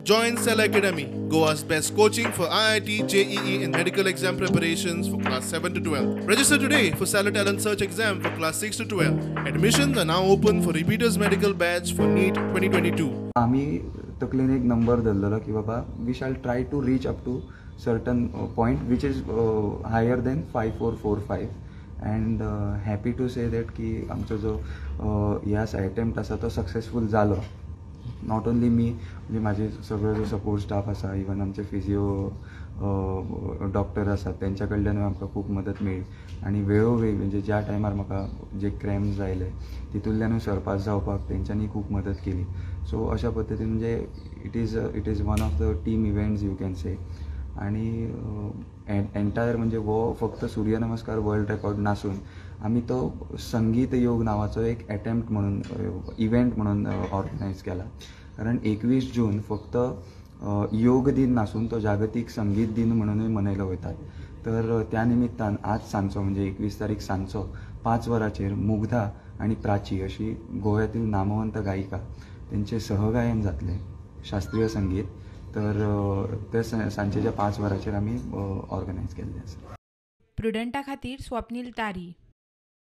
Join Cell Academy, Goa's best coaching for IIT, JEE and medical exam preparations for class 7 to 12. Register today for Stellar Talent Search exam for class 6 to 12. Admissions are now open for repeaters medical batch for NEET 2022. आमी तकलेन एक number धरलेलो की बाबा we shall try to reach up to certain point which is higher than 5445 and happy to say that की आमचो जो ह्या attempt आसा तो सक्सेसफूल जालो. Not only मी, म्हणजे माझे सगळे जो सपोर्ट स्टाफ आसा, इवन आमचे फिजियो डॉक्टर आसात तेंच्या कडल्यानूय आमकां खूब मदत मेळ्ळी आनी वेळोवेळी म्हणजे ज्या टायमार म्हाका जे क्रॅम्स आयले तितूंतल्यानूय सरपास जावपाक तेंच्यांनी खूब मदत केली. सो अशा पद्दतीन म्हणजे it is one of the team events you can say. आनी एंटायर म्हणजे हो फक्त सूर्य नमस्कार वर्ल्ड रेकॉर्ड नासून आमी तो संगीत योग नांवाचो एक एटेम्प्ट म्हणून, इव्हेंट म्हणून ऑर्गनायज केला, कारण 21 जून फक्त योग दिन नासून तो जागतीक संगीत दिन म्हणूनय मनयलो वयता. तर त्या निमित्तान आज सांजचो म्हणजे 21 तारीख सांजचो 5 वरांचेर मुग्धा आनी प्राची अशी गोव्यातील नामवंत गायिका तेंचें सहगायन जातलें शास्त्रीय संगीत. तर ते सांजेच्या 5 वरांचेर आमी ऑर्गनायज केल्लें आसा. प्रुडंटा खातीर स्वप्नील तारी.